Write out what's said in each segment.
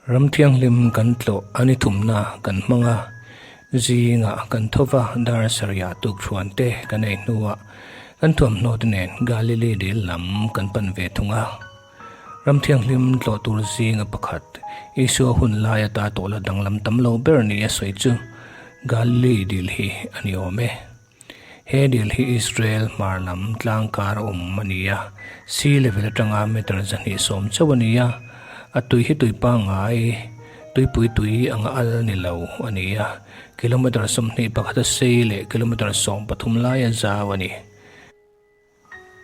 Ram thianghlim kan tlawh a ni thumna kan hmang a, zingah kan tho va, dar sarihah tukṭhuan te kan ei hnuah kan thuamhnaw te nen Galili dil lam kan pan ve thung a. Ram thianghlim tlawh tur zinga pakhat, Isua hun lai ata tawhla danglam tam lo ber ni a sawi chu Galili dil hi a ni awm e. He dil hi Israel hmar lam tlang kar a awm a ni a, sea level atanga meter 210 chauh a ni a, a tui hi tui pangngai, tuipui tui anga al ni lo a ni a, kilometre 21 a sei leh kilometre 13 lai a zau a ni.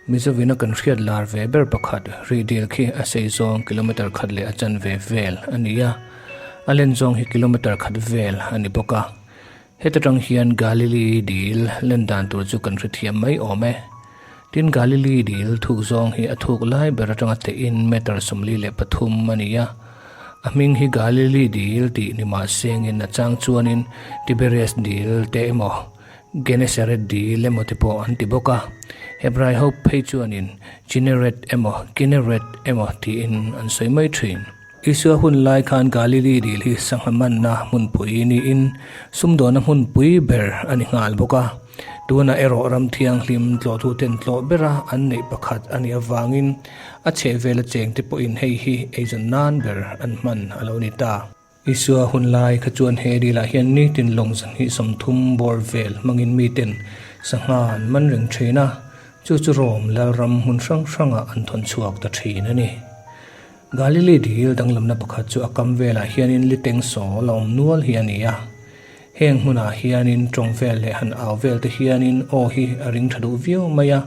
Mizovina kan hriat lar ve ber pakhat rih dil khi a sei zawng kilometre khat leh a chanve vel a ni a, a len zawng hi kilometre khat vel a ni bawk a. Heta tang hian Galili dil len dan tur chu kan hrethiam mai awm e. Tin Galili dil thuk zawng hi a thuk lai ber atanga tehin meter 43 a ni a. A hming hi Galili dil tih ni mah sengin a chang chuanin Tiberias dil te emaw Genesaret dil emaw te pawh an ti bawk a, Hebrai ho phei chuanin Chineret emaw Kineret emaw tiin an sawi mai thin. Isua hun lai khan Galili dil hi sangha manna hmunpui niin sumdawna hmunpui ber a ni nghal bawk a. Tunah erawh ram thianghlim tlawhtuten tlawh bera an neih pakhat a nih avangin a chhehvela chengte pawhin hei hi eizawn nan ber an hman a lo ni ta. Isua hun lai kha chuan he dilah hian nitin lawng 230 bawr vel hmangin miten sangha an man reng thin a, chu chu Rom lalram hmun hrang hrangah an thawn chhuak ta thin a ni. Galili dil danglamna pakhat chu a kam velah hianin liteng sawl a awm nual hi a ni a. Heng hmunah hianin tawng vel leh han au vel te hianin aw hi a ring tha duh viau mai a.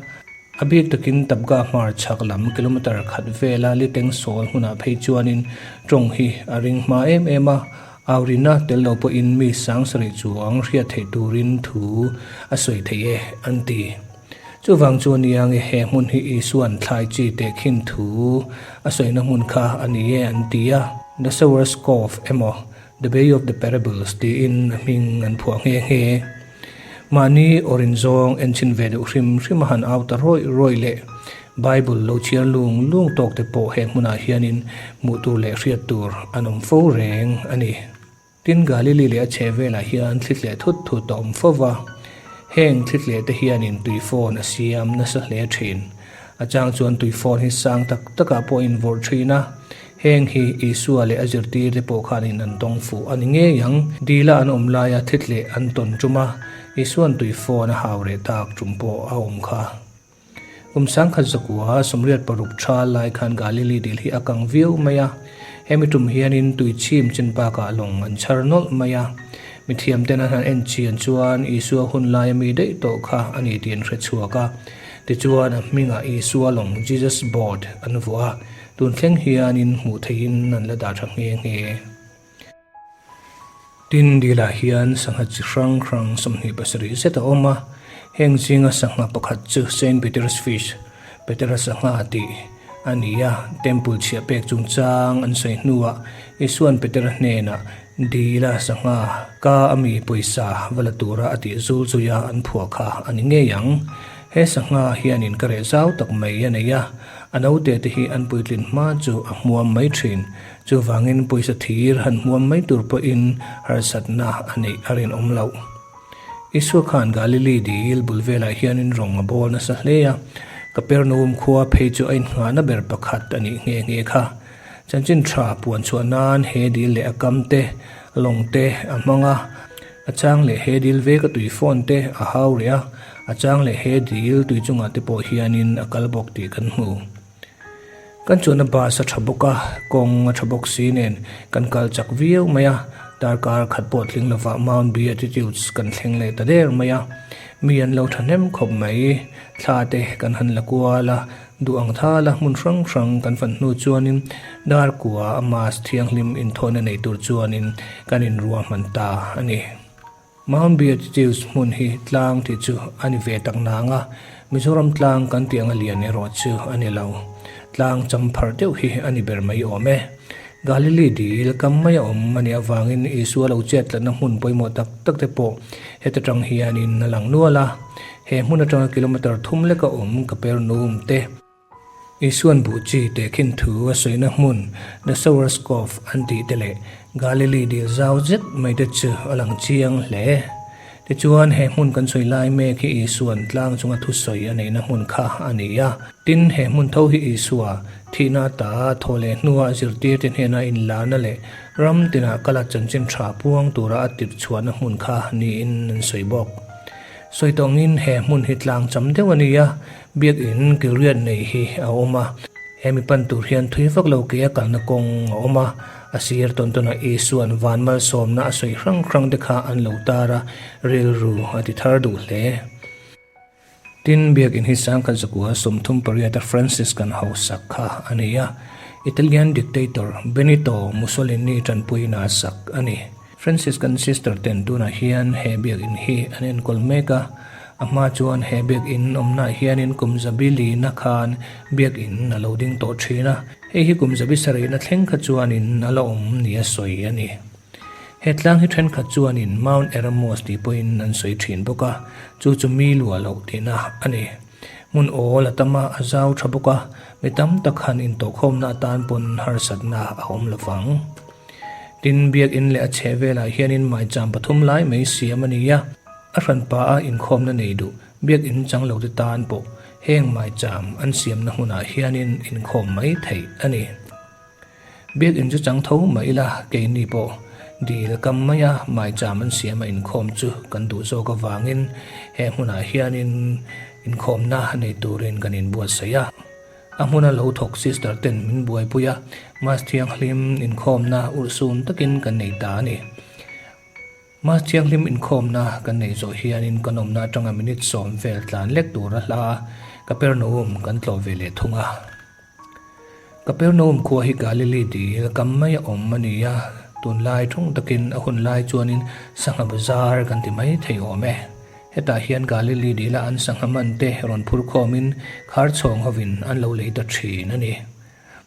A bik takin Tabgha hmar chhak lam kilometre khat vela liteng sawl hmunah phei chuanin tawng hi a ring hma em em a, aurina tel lo pawhin mi sang sarih chuang hriat theih turin thu a sawi thei e an ti. Chuvang chuan niange he hmun hi Isua'n thlai chi tehkhin thu a sawina hmun kha a ni e an ti a. The Sower's Cove emaw The Bay of the Parables tiin a hming an phuah nghe nghe. Mahni awrin zawng enchhin ve deuh hrim hrim a han au ta rawih rawih leh Bible lo chhiar lung lung tawk te pawh he hmunah hianin hmuh tur leh hriat tur an awm fo reng a ni. Tin Galili leh a chheh velah hian thli tleh thut thut a awm fo va, heng thli tleh te hianin tui fawn a siam nasa hle thin. A chang chuan tui fawn hi sang tak takah pawh a invawrh thin a, Heng hi Isua leh a zirtirte pawh khanin an tawng fuh a ni ngei ang. Dila an awm laia thitleh an tawn tum a, Isua'n tui phone a hau reh tak tum pawh a awm kha. Kum 1986 tha lai khan Galili dil hi a kang viau mai a. Hemi tum hianin tui chhim chin bakah lawng an chhar nawlh mai a. Mithiamten an han en chian chuan Isua hun laia mi daih tawh kha a ni tih an hre chhuak a. Tichuan a hmingah Isua lawng, Jesus Boat, an vuah a. Tun thleng hianin hmuh theihin an la dah tha nghe nghe. Tin, dilah hian sangha chi hrang hrang 27 zet a awm a, heng zinga sangha pakhat chu Saint Peter's Fish, Petera sangha tih a ni a, Temple chhiah pek chungchang an sawi hnuah Isua'n Petera hnenah dila sangha ka a mi pawisa va la tura a tih zul zuia an phuah kha a ni ngei ang. He sangha hianin ka reh zau tak mai a nei a, A naute te hi an puitlin hma chu a hmuam mai thin. Chuvangin pawisa thir han hmuam mai tur pawhin harsatna a neih a rinawm loh. Isua khan Galili dil bul velah hianin rawng a bawl nasa hle a, Kapernaum khua phei chu a innghahna ber pakhat a nih nghe nghe kha. Chanchin tha puan chhuah nan he dil leh a kam te, lawng te a hmang a. A chang leh he dil vek a tui phone te a hau reh a, a chang leh he dil tui chungah te pawh hianin a kal bawk tih kan hmu. Kan chuanna bus a tha bawk a, kawng a tha bawk si nen kan kal chak viau mai a, darkar khat pawh tling lovah Mount Beatitudes kan thleng leh ta der mai a, mi an lo thahnem khawp mai, thla te kan han la kual a, Duh ang thala hmun hrang hrang kan fan hnu chuanin dar kua a mass thianghlim inthawina nei tur chuanin kan inruahman ta a ni. Mount Beatitudes hmun hi tlang tih chu a ni ve tak nang a, Mizoram tlang kan tih anga lian erawh chu a ni lo. Tlang champhar deuh hi a ni ber mai awm e. Galili dil kam mai a awm a nih avangin Isua lo chet tlatna hmun pawimawh tak tak te pawh heta tang hianin a lang nual a. He hmun atanga kilometre thum leka awm Kapernaum te. Isuan buh chi tehkhin thu a sawina hmun The Sower's Cove an tih te leh Galilee dil zau zet mai te chu a lang chiang hle. Tichuan, he hmun kan sawi lai mek hi Isuan tlang chunga thusawi a neihna hmun kha a ni a. Tin, he hmun tho hi Isua thihna ata thaw leh hnua zirtirte hnena inlarna leh ram tinah kala chanchin tha puang tura a tirh chhuahna hmun kha niin an sawi bawk. Sawi tawngin he hmun hi tlang cham deuh a ni a, biakin kilriat nei hi a awm a. He mi pan tur hian thui vak lo ke a kalna kawng a awm a, a sir tawn tawnah Isua'n van malsawmna a sawi hrang hrang te kha an lo tar a, rilru a ti thar duh hle. Tin, biakin hi sangkhat zakua 38 a Franciscan hausak kha a ni a, Italian dictator Benito Mussolini tanpuina a sak a ni. Franciscan Sister ten tunah hian he biakinn hi an enkawl mek a, a hma chuan he biakinn awmnaah hianin kum zabi lina khan biakinn a lo ding tawh thin a, hei hi kum zabi sarihna thleng kha chuanin a la awm nia sawi a ni. He tlang hi thenkhat chuanin Mount Eramos tih pawhin an sawi thin bawk a, chu chu mi lua loh tihna a ni. Hmun awl a tam a, a zau tha bawk a, mi tam tak han intawhkhawmna atan pawn harsatna a awm lovang. Tin, biakinn leh a chheh velah hianin maicham pathum lai mai siam a ni a, a hranpa a inkhawmna nei duh biakinn chang lote tan pawh heng maicham an siamna hmunah hianin inkhawm mai theih a ni. Biakinn chu chang tho mah ila keini pawh dil kam maia maicham an siam a inkhawm chu kan duh zawk avangin he hmunah hianin inkhawmna nei turin kan inbuatsaih a. A hmuna lo thawk sister ten min buaipui a, Mas Thianghlim inkhawmna urhsun takin kan nei ta a ni. Mas Thianghlim inkhawmna kan neih zawh hianin kan awmna atanga minute sawm vel tlan lek tur a hla a, Kapernaum kan tlawh ve leh thung a. Kapernaum khua hi Galili dil kam mai a awm a ni a, tunlai thung takin a hun lai chuanin sangha bazar kan ti mai thei awm e. Hetah hian Galili dila an sangha man te rawn phur khawmin khar chhawng hovin an lo lei ta thin a ni.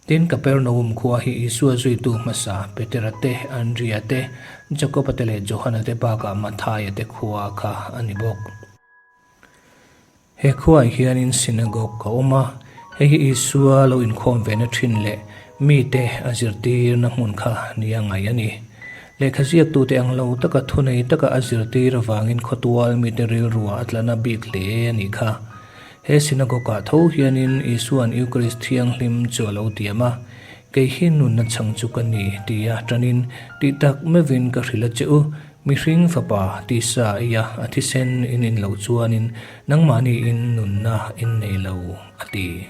Tin, Kapernaum khua hi Isua zuitu hmasa Petera te, Andria te, Jakoba te leh Johana te bakah Mathaia te khua kha a ni bawk. He khuaah hianin synagogue a awm a, hei hi Isua lo inkhawm ve na thin leh mite a zirtirna hmun kha nia ngaih a ni. Lehkha ziaktute ang lo taka thunei taka a zirtir avangin khawtual mite rilruah a tlana bik hle a nih kha. He synagogue-ah tho hianin Isua'n Eucharist thianghlim chu a lo tiam a, Kei hi nunna chhang chu ka ni, tia tanin tih tak meuhin ka hrilh a che u, Mihring fapa tisa eia a thisen in in loh chuanin nangmahni in nunna in nei lo, a ti.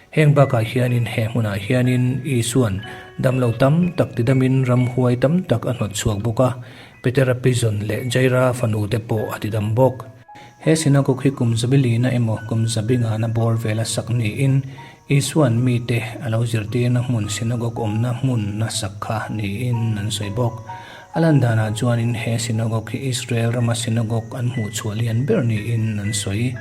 Heng bakah hianin he hmunah hianin Isua'n damlo tam tak tidamin ramhuai tam tak a hnawt chhuak bawk a, Petera pizawn leh Jaira fanu te pawh a tidam bawk. He synagogue hi kum zabi lina emaw kum zabi ngana bawr vela sak niin Isua'n mite a lo zirtirna hmun synagogue awmna hmun a sak kha niin an sawi bawk. A lan danah chuanin he synagogue hi Israel rama synagogue an hmuh chhuah lian ber niin an sawi.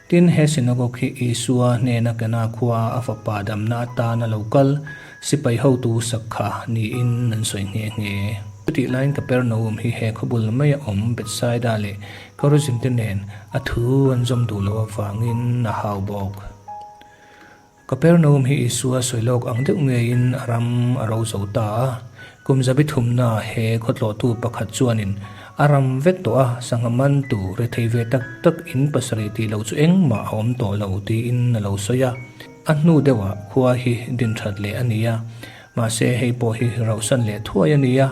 Tin, he synagogue hi Isua hnena Kana khuaa a fapa damna atana lo kal sipai hotu sak kha niin an sawi nghe nghe. Chutih laiin Kapernaum hi he khawbul maia awm Bethsaida leh Chorazin te nen a thu an zawm duh loh avangin a hau bawk. Kapernaum hi Isua sawi lawk ang deuh ngeiin a ram a ro zo ta a. Kum zabi thumna he khawtlawhtu pakhat chuanin a ram vek tawh a, sangha mantu rethei ve tak tak in pasarih tih loh chu engmah a awm tawh lo tiin a lo sawi a. A hnu deuhah khua hi din that leh a ni a, mahse hei pawh hi rauhsan leh thuai a ni a.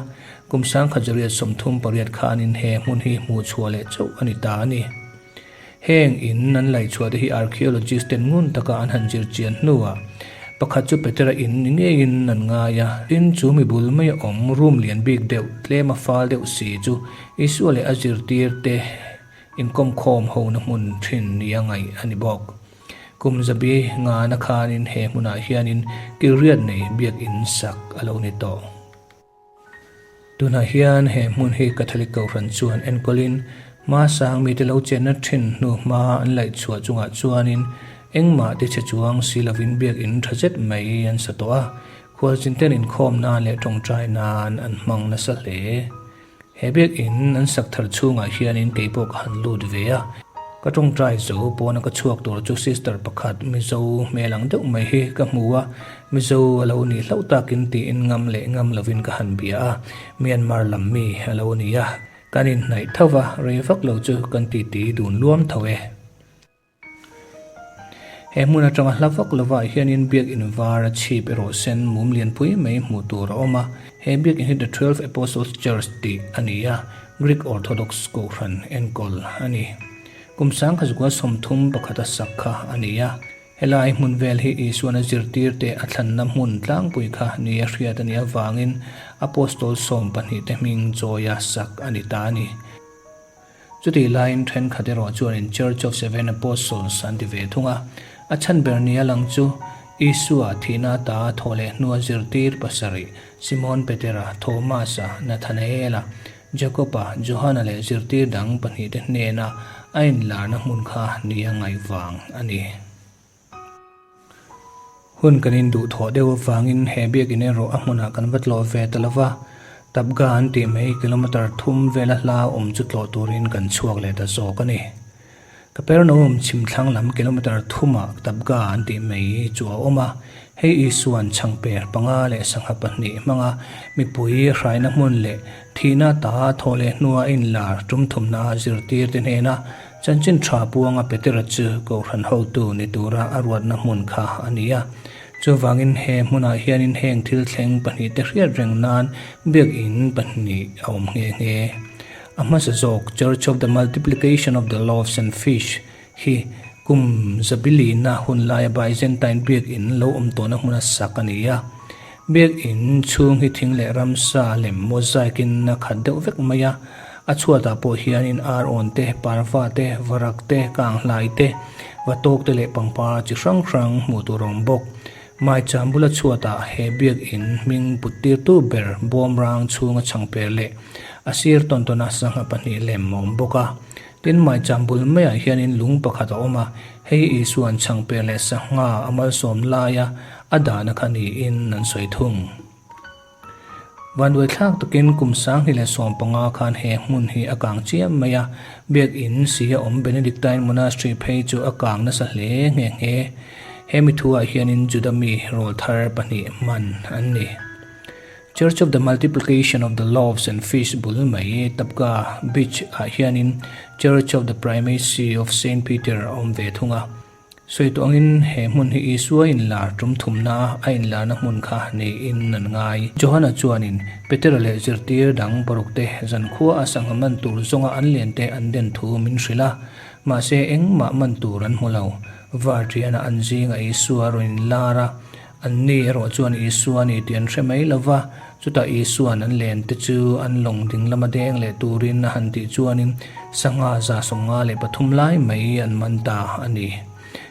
Kum sangkhat zariat 38 khanin he hmun hi hmuh chhuah leh chauh a ni ta a ni. Heng in an laihchhuah te hi archaeologist ten ngun taka an han zir chian hnuah pakhat chu Petera in ni ngeiin an ngai a, tin chu mi bul mai a awm room lian bik deuh tlem a fal deuh si chu Isua leh a zirtir te inkawmkhawm hona hmun thin nia ngaih a ni bawk. Kum zabi ngana khanin he hmunah hianin kilriat nei biakinn sak a lo ni tawh. Tunah hian he hmun hi Catholic Kohhran chuan enkawlin hma sang mite lo chenna thin hnu hma an laih chhuah chungah chuanin engmah ti chhe chuang si lovin biakinn tha zet mai an sa tawh a, khualchinten inkhawm nan leh tawngtai nan an hmang nasa hle. He biakinn an sak thar chhungah hianin keipawh ka han lut ve a. Ka tawngtai zo pawna ka chhuak tur chu sister pakhat Mizo hmel ang deuh mai hi ka hmu a, Mizo a lo nih hlauh takin tiin ngam leh ngam lovin ka han bia a, Myanmar lam mi a lo ni a, kan inhnaih tho va, rei vak lo chu kan titi dun luam tho e. He hmun atanga hla vak lovah hianin biakin var a chhip erawh sen mum lianpui mai hmuh tur a awm a. He biakin hi The 12 Apostles Church tih a ni a, Greek Orthodox kohhran enkawl a ni. Kum sangkhazukua 31 a sak kha a ni a. Helai hmun vel hi Isuan a zirtirte a thlanna hmun tlangpui kha nia hriat a nih avangin Apostol 12 te hming chawia sak a ni ta a ni. Chutih laiin thenkhat erawh chuanin Church of Seven Apostles an ti ve thung a. A chhan ber nia lang chu Isua thihna ata thaw leh hnua zirtir pasarih, Simon Petera, Thomasa, Nathanaela, Jakoba, Johana leh zirtir dang pahnihte hnena a inlarna hmun kha nia ngaih vang a ni. Hun kan induhthawh deuh avangin he biakin erawh a hmunah kan va tlawh ve ta lova, Tabgha an tih mai kilometre thum vela hla awm chu tlawh turin kan chhuak leh ta zawk a ni. Kapernaum chhimthlang lam kilometre thumah Tabgha an tih mai chu a awm a, hei Isua'n chhangper panga leh sangha pahnih hmanga mipui hraina hmun leh thihna ta thawh leh hnua inlar tum thumna zirtirte hnena Chanchin tha puanga Petera chu Kohhran hotu ni tura a ruatna hmun kha a ni a. Chuvangin he hmunah hianin heng thil thleng pahnihte hriat reng nan biakinn pahnih a awm nghe nghe. A hmasa zawk Church of the Multiplication of the Loaves and Fish hi kum zabilina hun laia Byzantine biakinn lo awm tawhna hmuna sak a ni a. Biakinn chhung hi thing leh ramsa lem mosaic in a khat deuh vek mai a. A chhuatah pawh hianin ar awn te, parva te, varak te, kanghlai te, vatawk te leh pangpar chi hrang hrang hmuh tur a awm bawk. Maicham bula chhuatah he biakinn hming put tirtu ber bawmrang chhunga chhangper leh a sir tawn tawna sangha pahnih lem a awm bawk a. Tin, maicham bul maiah hianin lung pakhat a awm a, hei Isua'n chhangper leh sangha a malsawm laia a dahna kha niin an sawi thung. Vanduaithlak takin kum 2015 khan he hmun hi a kang chiam mai a, biakin si a awm Benedictine Monastery phei chu a kang nasa hle nghe nghe. He mi thuah hianin Juda mi rawlthar pahnih hman an ni. Church of the Multiplication of the Loaves and Fish bul mai Tabgha Beach ah hianin Church of the Primacy of Saint Peter a awm ve thung a. Sawi tawh angin he hmun hi Isua inlar tum thumna a inlarna hmun kha niin an ngai. Johana chuanin Petera leh zirtir dang parukte zankhua a sangha man tur zawnga an liante an den thu min hrilh a, mahse engmah man tur an hmu lo. Varṭiana an zinga Isua rawn inlar a, Anni erawh chuan Isua a ni tih an hre mai lo va, chutah Isua'n an lente chu an lawng ding lama deng leh turin a han tih chuanin sangha 53 lai mai an man ta a ni.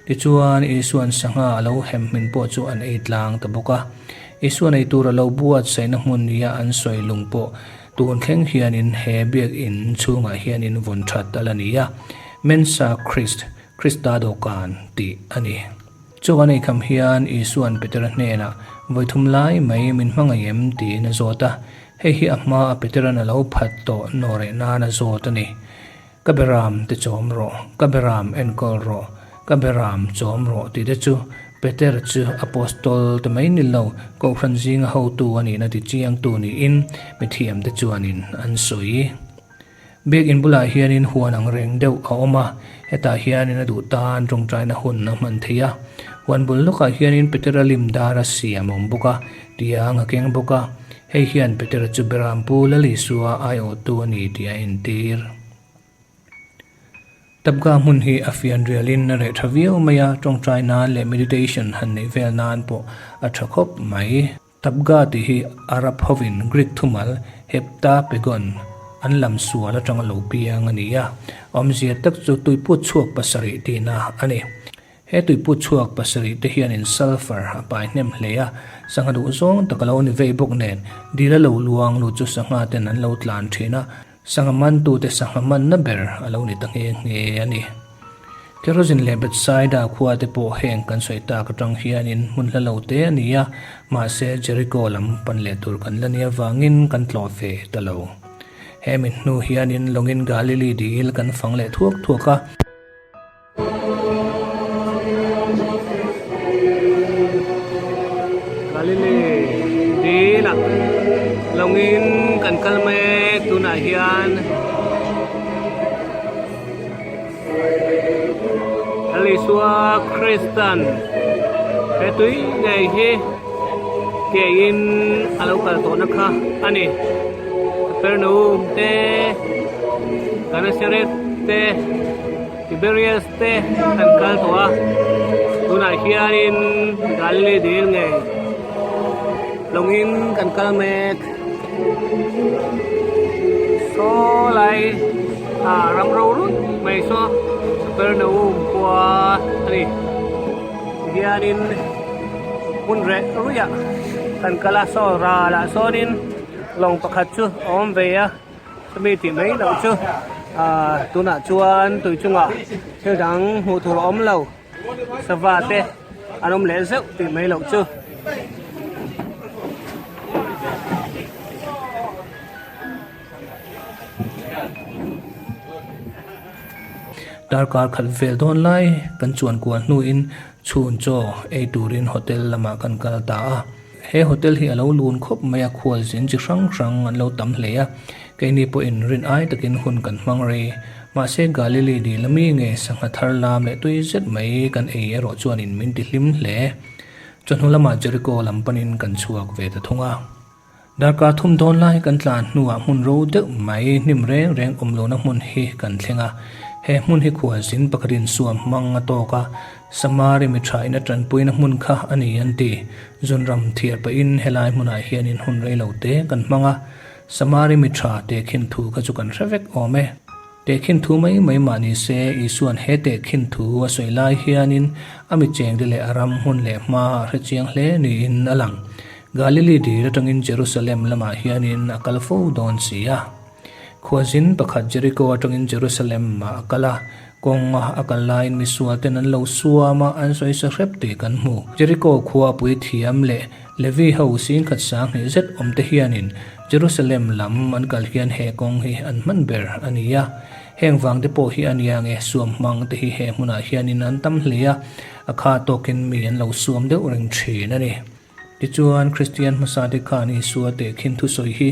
Tichuan, Isua'n sangha a lo hem hmin pawh chu an ei tlang ta bawk a. Isua'n ei tur a lo buatsaihna hmun nia an sawi lung pawh tun thleng hianin he biakinn chhungah hianin vawn that a la ni a, Mensa Christ, Krista dawhkan tih a ni. Chu an eikham hian Isua'n Petera hnenah, Vawi thum lai mai min hmangaih em? tiin a zawt a. Hei hi a hmaa Petera'n a lo phat tawh nawhreh nan a zawt a ni. Ka beram te chawm rawh, ka beram enkawl rawh, ka beram chawm rawh tih te chu Petera chu Apostol te mai ni lo, Kohhran zinga hotu a nihna ti chiangtu niin mithiamte chuanin an sawi. Biakinn bulah hianin huan ang reng deuh a awm a, hetah hianin a duh tan tawngtaina hun a hman thei a. Huan bul lawkah hianin Petera lim dar a siam a awm bawk a, tiang a keng bawk a. Hei hian Petera chu Berampu Lalisua aiawhtu a ni tih a entir. Tabgha hmun hi a fian rialin a reh tha viau mai a, tawngtai nan leh meditation han neih vel nan pawh a tha khawp mai. Tabgha tih hi Arab hovin Greek thumal Heptapegon an lam sual atanga lo piang a ni a, awmzia tak chu tuiput chhuak pasarih tihna a ni. He tuiput chhuak pasarih te hianin sulphur a pai hnem hle a, sangha duh zawng tak a lo ni vei bawk nen dil a lo luang lut chu sangha ten an lo tlan thin a, Sangha mantute sangha manna ber a lo ni ta nghe nghe a ni. Kerosene leh Bethsaida khua te pawh heng kan sawi tak atang hianin hmun hla lo te a ni a, mahse Jericho lam pan leh tur kan la nia vangin kan tlawh ve ta lo. Hemi hnu hianin lawngin Galilee dil kan fang leh thuak thuak a. Galilee dilah lawngin kan kal mek tunah hian Isua Kristan he tui ngei hi keiin a lo kal tawhna kha a ni. Capernaum te, Gennesaret te, Tiberias te an kal tawh a, tunah hianin Galilee dil ngei lawngin kan kal mek. Saw lai ah ram ro rut mai saw Capernaum khua a ni. Tihianin hmun reh ruihah kan kal a, saw ralah sawnin lawng pakhat chu a awm ve a. Chumi tih mai loh chu ah tunah chuan tui chungah thil dang hmuh tur a awm lo sava te an awm leh zeuh tih mai loh chu. Darkar khat vel dawn lai kan chuan kual hnuin chhun chaw ei turin hotel lamah kan kal ta a. He hotel hi a lo lun khawp mai a, khualzin chi hrang hrang an lo tam hle a, keini pawhin rin ai takin hun kan hmang rei. Mahse Galili dil ami nge sangha thar lam leh tui zet mai kan ei erawh chuanin min ti hlim hle. Chawhnu lamah Jericho lam panin kan chhuak ve ta thung a. Darkar thum dawn lai kan tlan hnuah hmun ro deuh mai hnim reng reng awm lohna hmun hi kan thleng a. He hmun hi khualzin pakhatin suam hmang a tawk a, Samari mi thain a tanpuina hmun kha a ni an ti. Zunram thiar pahin helai hmunah hianin hun rei lo te kan hmang a, Samari mi tha tehkhin thu kha chu kan hre vek awm e. Tehkhin thu mai mai mah ni se, Isua'n he tehkhin thu a sawi lai hianin a mi chengte leh a ram hmun leh hma a hre chiang hle niin a lang. Galili dil atangin Jerusalem lamah hianin a kal fo dawn si a. Khuazin pakhat Jeriko atangin Jerusalem ah a kal a, kawnga a kal laiin misual ten an lo suam a, an sawi sa hrep tih kan hmu. Jeriko khua puithiam leh Levi ho singkhat sanghnih zet awm te hianin Jerusalem lam an kal hian he kawng hi an hman ber a ni a. Heng vang te pawh hi a nia nge suam hmang te hi he hmunah hianin an tam hle a, a kha tawkin mi an lo suam deuh reng thin a ni. Tichuan, Kristian hmasate khan Isua tehkhin thusawi hi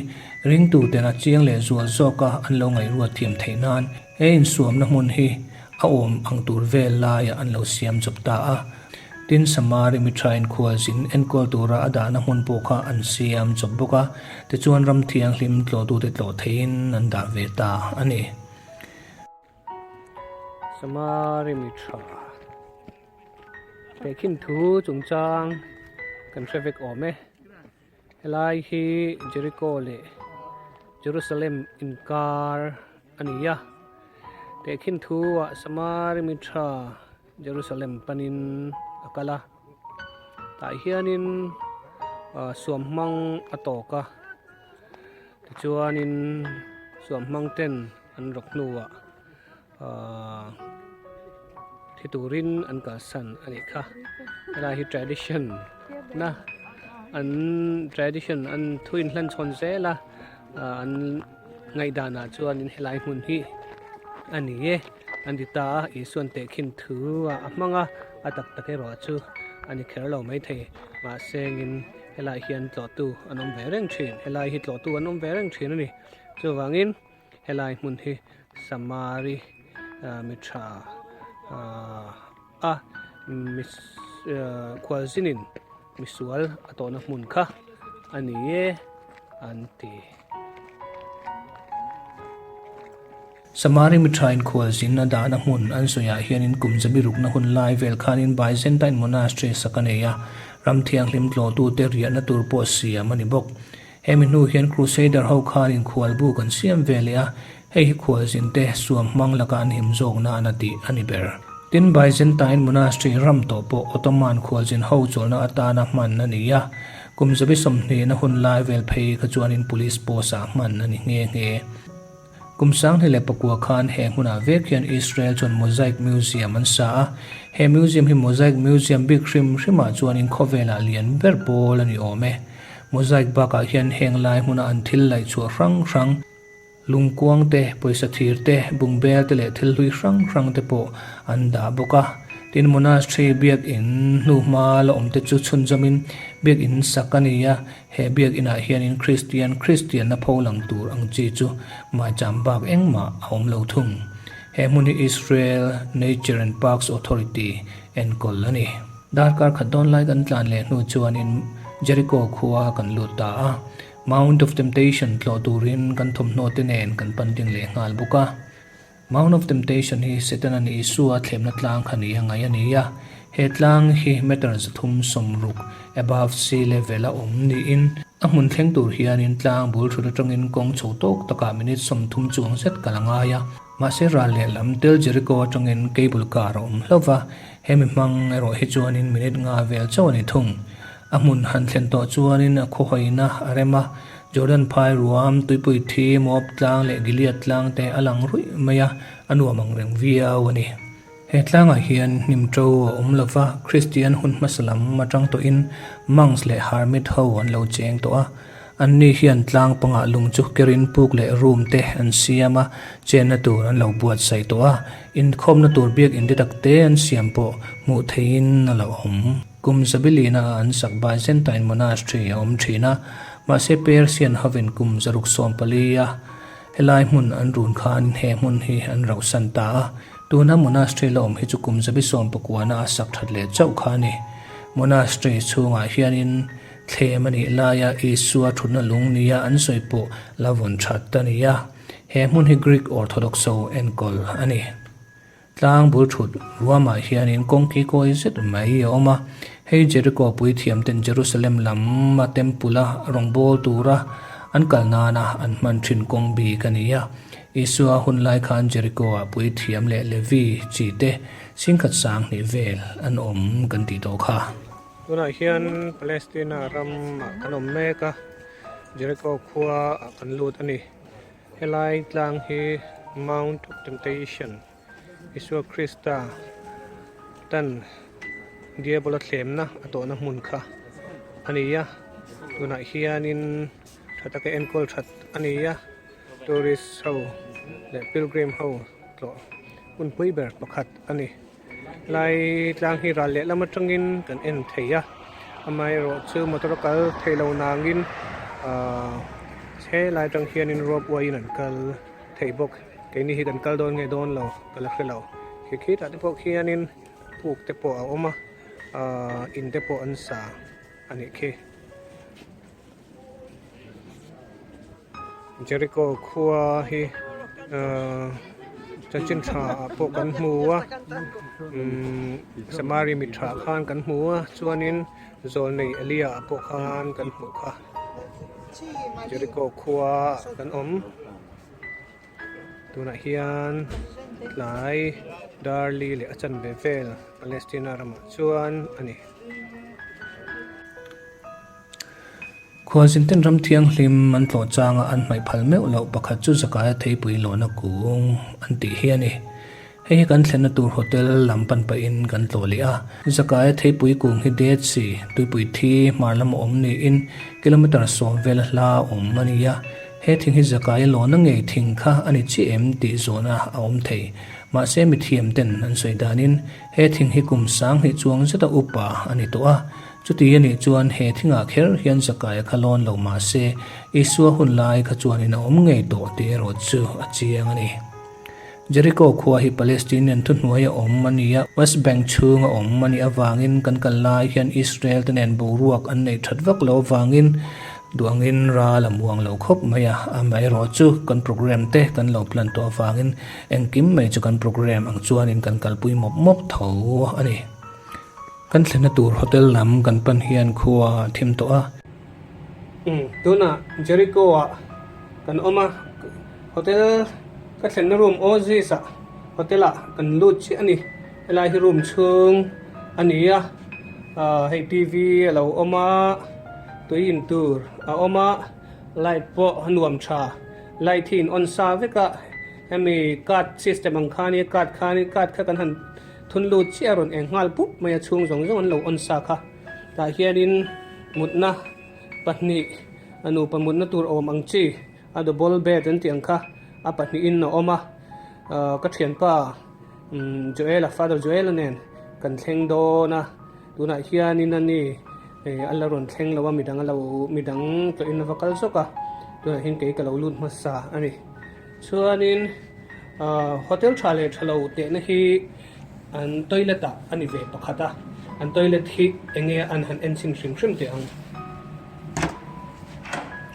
ringtuten a chiang leh zual zawka an lo ngaihruat thiam theih nan he insuamna hmun hi a awm ang tur vel laiah an lo siam chawp ta a. Tin, Samari miṭhain khualzin enkawl tura a dahna hmun pawh kha an siam chawp bawk a, tichuan ram thianghlim tlawhtute tlawh theihin an dah ve ta a ni. Samari miṭha. Tehkhin thu chungchang kan hre vek awm e. Helai hi Jericho leh Jerusalem inkar a ni a. Tehkhin thu ah Samari mi tha Jerusalem panin a kal a. Tah hianin suam hmang a tawk a. Tichuanin suam hmang ten an rawk hnuah ahh thi turin an kalsan a nih kha helai hi tradition na an tradition an thu inhlan chhawn zel a ah an ngaihdanah chuanin helai hmun hi a ni e an ti ta a Isuan tehkhin thu a a hmang a a tak tak erawh chu a ni kher lo maithei mahse engin helai hian tlawhtu an awm ve reng thin helai hi tlawhtu an awm ve reng thin a ni chuvangin. Helai hmun hi Samari mi tha a khualzinin misual a tawhna hmun kha a ni e an ti. Samari mi thain khualzin a dahna hmun an sawiah hianin kum zabi rukna hun lai vel khanin Byzantine Monastery sak a nei a, ram thianghlim tlawhtute riahna tur pawh siam a ni bawk. Hemi hnu hian Crusader ho khan inkhual buk an siam ve leh a, hei hi khualzin te suam hmang laka an him zawk nan a tih a ni ber. Tin, Byzantine Monastery ram tawh pawh Ottoman khualzin ho chawlhna atana hman a ni a, kum zabi 20 na hun lai vel phei kha chuanin police post ah hman a ni nghe nghe. Kum 2009 khan he hmunah vek hian Israel chuan Mosaic Museum an sa a, he museum hi Mosaic Museum bik hrim hrimah chuanin khawvelah lian ber pawl a ni awm e. Mosaic bakah hian heng lai hmuna an thil laih chhuah hrang hrang, lungkuang te, pawisa thir te, bungbel te leh thil hlui hrang hrang te pawh an dah bawk a. Tin, monastery biakin hnuhma la awm te chu chhunzawmin biakin sak a ni a, he biakinah hianin Kristian Kristianna pho lang tur ang chi chu maicham bak engmah a awm lo thung. He hmun hi Israel Nature and Parks Authority enkawl a ni. Darkar khat dawn lai kan tlan leh hnu chuanin Jericho khua kan lut ta a, Mount of Temptation tlawh turin kan thawmhnaw te nen kan pan ding leh nghal bawk a. Mount of Temptation hi Setanan Isua thlemna tlang kha ni a ngaih a ni a, he tlang hi meter 360 above sea level a awm niin a hmun thleng tur hianin tlang bul thut atangin kawng chho tawk takah minute 30 chuang zet kal a ngai a. Mahse ral lehlam Tel Jericho atangin cable car a awm hlauh va, hemi hmang erawh hi chuanin minute nga vel chauh a ni thung. A hmun han thlen tawh chuanin a khawhaina a rem a, Jordan phai ruam, tuipui thi, Moab tlang leh Gilead tlang te a lang ruih mai a, a nuam ang reng viau a ni. He tlangah hian hnim to a awm lo va, Kristian hun hmasa lam atang tawhin monks leh hermit ho an lo cheng tawh a. Anni hian tlang pangah lung chu kerin puk leh room te an siam a, chenna tur an lo buatsaih tawh a, inkhawmna tur biakinn te takte an siam pawh hmuh theihin a lo awm. Kum Zabilina an sak Byzantine Monastery a awm thin a, mahse Persian hovin kum 614 a helai hmun an run khan he hmun hi an rauhsan ta a, tuna monastery la awm hi chu kum zabi sawmpakuana a sak that leh chauh kha a ni. Monastery chhungah hianin thlem a nih laia Isua thutna lung nia an sawi pawh la vawn that a ni a, he hmun hi Greek Orthodox ho enkawl a ni. Tlang bul thut ruamah hianin kawng ki kawi zet mai a awm a, hei Jericho puithiam ten Jerusalem lam a temple a rawngbâwl tura an kal nana an hman thin kawng bik a ni a. Isua hun lai khan Jericho ah puithiam leh Levi chi te singkhat 2000 vel an awm kan tih tawh kha. Tunah hian Palestina ramah kan awm mek a, Jericho khua ah kan lut a ni. Helai tlang hi Mount of Temptation, Isua Krista tan Diabola thlemna a tawhna hmun kha a ni a, tunah hianin tha taka enkawl that a ni a, tourist ho leh pilgrim ho tlawh hunpui ber pakhat a ni. Lai tlang hi ral lehlam atangin kan en thei a, amaherawhchu motor a kal thei lo nangin ahh helai atang hianin rope way in an kal thei bawk keini hi kan kal dawn nge dawn lo ka la hre lo khi khitah te pawh khianin puk te pawh a awm a ahh in te pawh an sa a nih khi. Jericho khua hi ahh chanchin tha ah pawh kan hmu a umm Samari mi tha khan kan hmu a chuanin zawlnei Elia ah pawh khan kan hmuh kha Jericho khua ah kan awm tunah hian tlai darli leh a chanve vel Palestina ramah chuan a ni. Khualzin ten ram thianghlim an tlawh changa an hmaih phal meuh loh pakhat chu Zakaia theipui lawhna kung an tih hi a ni. Hei hi kan thlenna tur hotel lam pan pahin kan tlawh leh a. Zakaia theipui kung hi Dead Sea, tuipui thi hmar lama awm niin kilometre 10 vela hla awm a ni a. He thing hi Zakaia lawhna ngei thing kha a ni chiah em tih zawhna a awm thei. Mahse mithiam ten an sawi danin he thing hi kum 2000 chuang zeta upa a ni tawh a. Chuti a nih chuan he thingah kher hian Zakaia kha lawn lo mah se, Isua hun lai kha chuanin a awm ngei tawh tih erawh chu a chiang a ni. Jericho khua hi Palestinian thuhnuaia awm a ni a, West Bank chhunga awm a nih avangin kan kal lai hian Israel te nen boruak an neih that vak lo avangin duangin ral a muang lo khawp mai a, amaherawhchu kan program te kan lo plan tawh avangin engkim mai chu kan program ang chuanin kan kalpui mawp mawp tho a ni. Kan thlenna tur hotel lam kan pan hian khua a thim tawh a. Umm tunah Jericho ah kan awm a, hotel ka thlenna room Oasis ah hotel ah kan lut chiah a ni. Helai hi room chhung a ni a, ah hei TV a lo awm a, tui in tur a awm a, light pawh a nuam tha, light hi in on sa vek a, hemi card system ang khan i card khan i card kha kan han. Thun lut chiah a rawn eng nghal pup mai a chhung zawng zawng an lo on sa kha. Tah hianin mutna pahnih a nupa mutna tur awm ang chi a double bed an tih ang kha a pahnihin a awm a. Ka thianpa Joel-a Father Joel-a nen kan thleng dawn a tunah hianin a ni a la rawn thleng lo a midang a lo midang tlawhin a va kal zawk a tunah hian kei ka lo lut hmasa a ni chuanin ah hotel tha leh tha lo tehna hi an toilet ah a ni ve pakhat a an toilet hi eng nge an han en chhin hrim hrim teh ang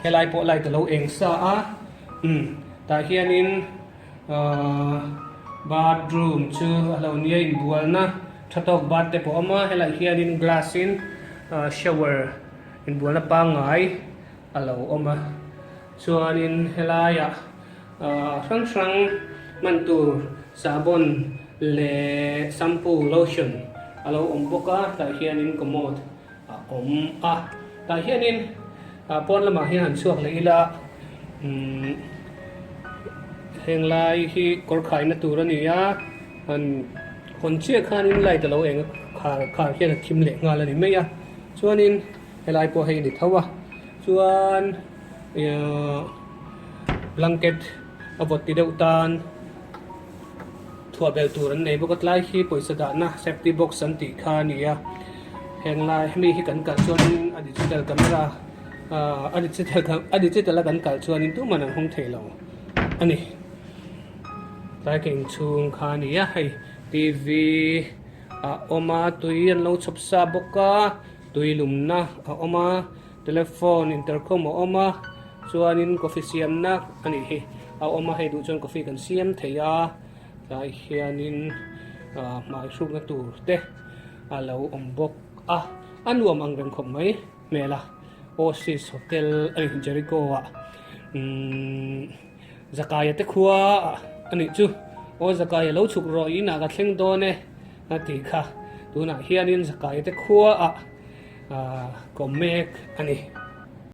helai pawh light a lo eng sa a umm tah hianin ahh bathroom chu a lo nia inbualna tha tawk bath te pawh a awm a helaiah hianin glass in ah shower inbualna pangngai a lo awm a chuanin helaiah ahh hrang hrang hman tur sahbawn leh shampoo lotion a lo awm bawk a tah hianin commode a awm a tah hianin ah pawn lamah hian han chhuak leh ila umm heng lai hi kawr khaina tur a ni a han hawn chiah khanin light a lo eng a khar khar hian a thim leh nghal a ni mai a chuanin helai pawh hei a ni tho a chuan ihh blanket a vawt ti deuh tan Thuah belh tur an nei bawk a tlai hi pawisa dahna safety box an tih kha a ni a heng lai hemi hi kan kalh chuanin a digital camera ah a digital a digital a kan kalh chuanin tuman an hawng thei lo a ni tlai ka inchhung kha a ni a hei t v a awm a tui an lo chhawp sa bawk a tui lumna a awm a telephone intercom a awm a chuanin coffee siamna a nih hi a awm a hei duh chuan coffee kan siam thei a tlai hianin ah hmai hrukna tur te a lo awm bawk a a nuam ang reng khawp mai hmel a Oasis hotel a ni Jericho ah umm Zakaia te khua ah a nih chu aw Zakaia lo chhuk rawh inah ka thleng dawn e a tih kha tunah hianin Zakaia te khua ah ah ka awm mek a ni.